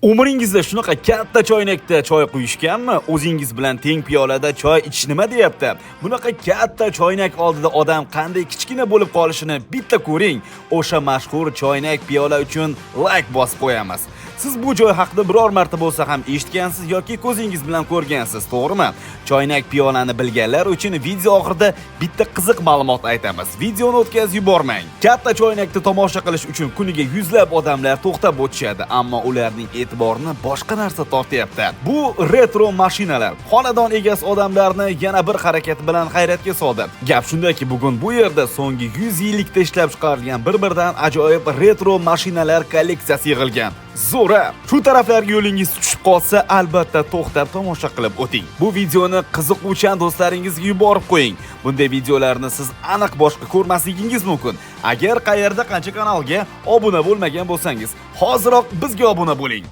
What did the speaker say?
Umringizda shunaqa katta choynakda choy quyishganmi? O'zingiz bilan teng piyolada choy ichish nima deyapti? Bunaqa katta choynak oldida odam qanday kichkina bo'lib qolishini bitta ko'ring. O'sha mashhur choynak piyola uchun layk bosib qo'yamiz. Siz bu joy haqida biror marta bo'lsa ham eshitgansiz yoki ko'zingiz bilan ko'rgansiz, to'g'rimi? Choynak piyolani bilganlar uchun video oxirida bitta qiziq ma'lumot aytamiz. Videoni o'tkazib yubormang. Katta choynakni tomosha qilish uchun kuniga yuzlab odamlar to'xtab o'tishadi, ammo ularning e'tiborini boshqa narsa tortyapti. Bu retro mashinalar. Xonadon egasi odamlarni yana bir harakat bilan hayratga soldi. Gap shundaki, bugun bu yerda so'nggi 100 yillikda ishlab chiqarilgan bir-biridan ajoyib retro mashinalar kolleksiyasi yig'ilgan. Zo'ra! Shu taraflarga yo'lingiz tushib qolsa, albatta to'xtab tomosha qilib o'ting. Bu videoni qiziquvchan do'stlaringizga yuborib qo'ying. Bunday videolarni siz aniq boshqa ko'rmasligingiz mumkin. Agar qayerda qancha kanalga obuna bo'lmagan bo'lsangiz, hoziroq bizga obuna bo'ling.